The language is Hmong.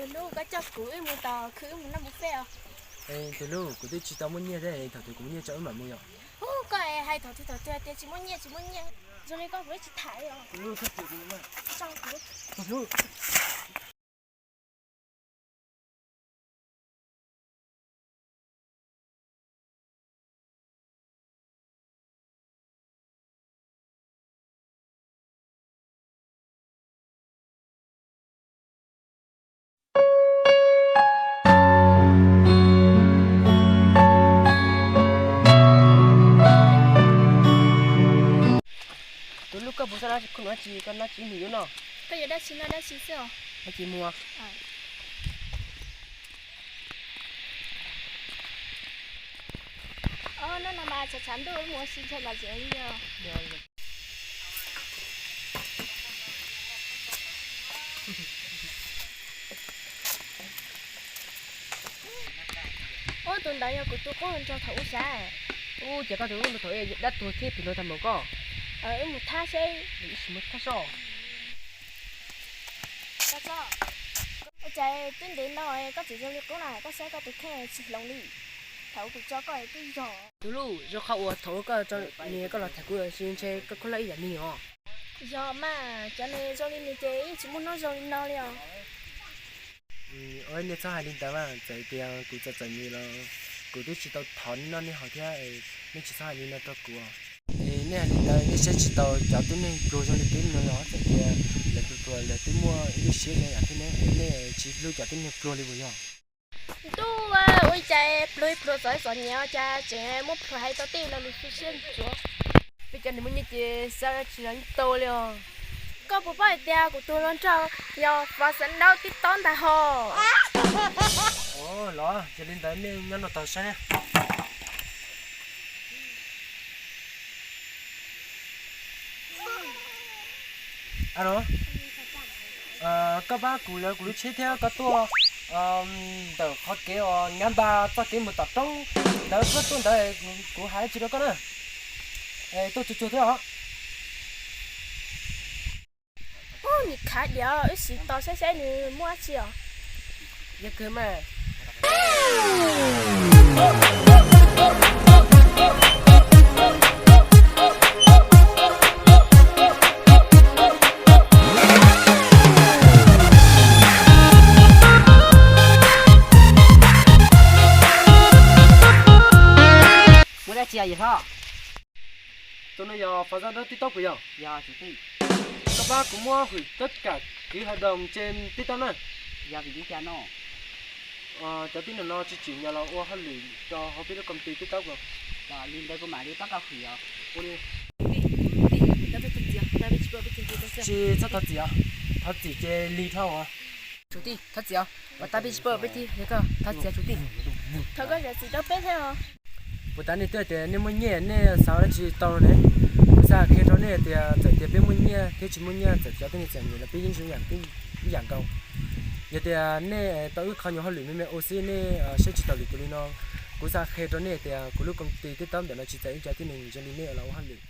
Tus hlub, koj coj kuv wb mus tom khw wb mus noj mus fej os. Tus hlub, kuv twb tsis tau muaj nyiaj thiab, thaum twg kuv muaj nyiaj tso wb mam mus yom. Ub, koj es hais thaum twg thaum twg tias tsis muaj nyiaj tsis muaj nyiaj, zoo li koj kuv twb tsis tham li os. Tus hlub, koj puas tau noj tsis, koj noj tsis, koj noj tsis mus yuav no. Koj yuav dab tsi noj dab tsi xwb os. Dab tsi mus? Os, no no mas tshav tshav ntuj mus ua si ntshai mas tseem li os. Ub, tus ntawd yog kuv tus qub nrog thaum ub sav. Ub, ces koj tus qub nrog thaum ub dab tuag thiab pim luag tag npaum koj. Wb mus thab seb. Ib sim mus thab soj. Ua cas twb ntev no koj tseem zoo li qub na, koj saib koj tus kheej tsis hloov li. Thaum kuv tso koj twb yog. Tus hlub, zoo qhov uas thaum koj tso nws koj los tham kuv, ntshe koj khuj loj ib yam nws os. Yog mas, cov nws zoo li nws ces yeej tsis muaj hnub zoo li no li os. Ua nej txhob hais li ntawd mas, txawm tias kuv txom txom nyem los kuv twb tsis tau thov nej noj nej haus thiab, nej tsis txhob hais li no rau kuv. Es nej hais li ntawd nej saib tsis taus cov tib neeg pluag zoo li peb no los txawm tias lawv pluag pluag lawv twb muaj ib lub siab zoo yam thiab ne, nej tsis hlub cov tib neeg pluag li puas yog? Ntuj, ua cas pluag pluag txom txom nyem cas tseem muab pluag hais tau tej lo lus tu siab ntsuav. Peb cov neeg muaj nyiaj ces xav tsis tau li os. Koj puas paub hais tias kuv tus hluas nraug yog Fov Xeev Daub tib tob ntag hos. Los yog li ntawd nej nyob no tos saib. Alo, koj pab kuv lawv kuv lub tsheb thiab koj tuaj ntawm qhov kev uas nyab npag txoj kev mus tom roob ntawd, koj tuaj ntawd kuv hais dab tsi rau koj na. Tuaj tsuag tsuag thiab os. Ub, nim khav diav, wb sim tos saib saib nws muaj dab tsi os. Yog kawg mas. Muaj dab tsi os yawg hlob? Tus no yog Fov Xeev Daub tib tob puas yog? Yog txiv tij. Koj pab kuv muab hwm tab kam ký hợp đồng trên TikTok na. Yog vim li cas no? Cov tib neeg no tsis tsim nyog los ua hauj lwm rau hauv peb lub công ty TikTok os. Li ntawd kuv mam li pab koj hwm os. Ua li. Tsis txhob thov txim os, thov txim ces lig dhau os. Tsum tij, thov txim os, uas tab peb tsis paub peb tij li koj, thov txim tsum tij. Thov koj zam txim rau peb thiab os. Puas tas nej twb tias nej muaj nyiaj nej xav ua dab tsi tau ne? Kuv xav qhia rau nej tias txawm tias peb muaj nyiaj thiab tsis muaj nyiaj, txawm cov tib neeg txom nyem los peb yeej zoo yam ib yam nkaus. Yog tias nej tau ib qho nyuag hauj lwm me me ua xwb nej saib tsis taus lwm tus li no, kuv xav qhia rau nej tias kuv lub công ty TikTok ntawm no tsis txais ib co tib neeg zoo li nej los ua hauj lwm.